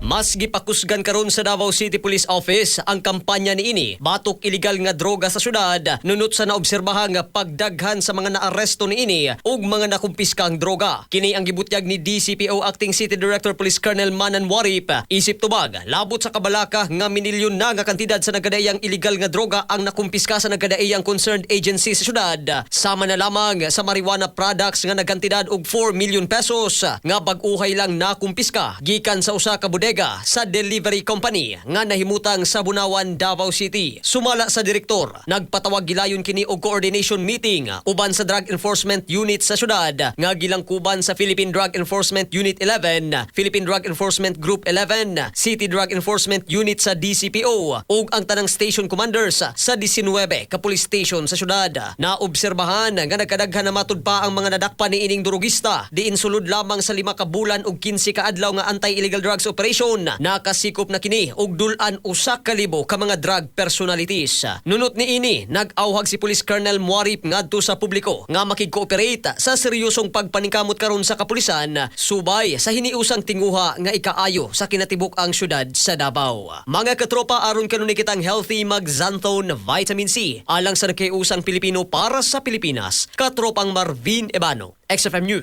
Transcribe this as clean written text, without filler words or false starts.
Mas gipakusgan karon sa Davao City Police Office ang kampanya niini batok iligal nga droga sa syudad, nunot sa naobserbahang pagdaghan sa mga naaresto niini ug mga nakumpiskang droga. Kini ang gibutyag ni DCPO Acting City Director Police Colonel Manan Warip isip tubag labot sa kabalaka nga minilyon na nga kantidad sa nagkadaiyang iligal nga droga ang nakumpiska sa nagkadaiyang concerned agency sa syudad, sama na lamang sa marijuana products nga nagkantidad og 4 million pesos nga bag-uhay lang nakumpiska gikan sa usa ka bodega sa delivery company nga nahimutang sa Bunawan, Davao City. Sumala sa direktor, nagpatawag gilayon kini og coordination meeting uban sa Drug Enforcement Unit sa syudad nga gilangkuban sa Philippine Drug Enforcement Unit 11, Philippine Drug Enforcement Group 11, City Drug Enforcement Unit sa DCPO ug ang tanang station commanders sa 19 ka police station sa syudad. Naobserbahan nga nagkadaghan na matud pa ang mga nadakpan niining durugista diin sulod lamang sa 5 ka bulan ug 15 ka adlaw nga anti-illegal drugs operation, nakasikop na kini og dul-an 1,000 ka mga drug personalities. Nunot niini, nag-awhag si Police Colonel Muarip ngadto sa publiko nga makig-cooperate sa seryosong pagpaningkamot karon sa kapulisan subay sa hiniusang tinguha nga ikaayo sa kinatibuk-ang syudad sa Davao. Mga katropa, aron kanunay kitang healthy, mag-Xanthone Vitamin C. Alang sa nagkaiusang Pilipino para sa Pilipinas, katropang Marvin Ebano, XFM News.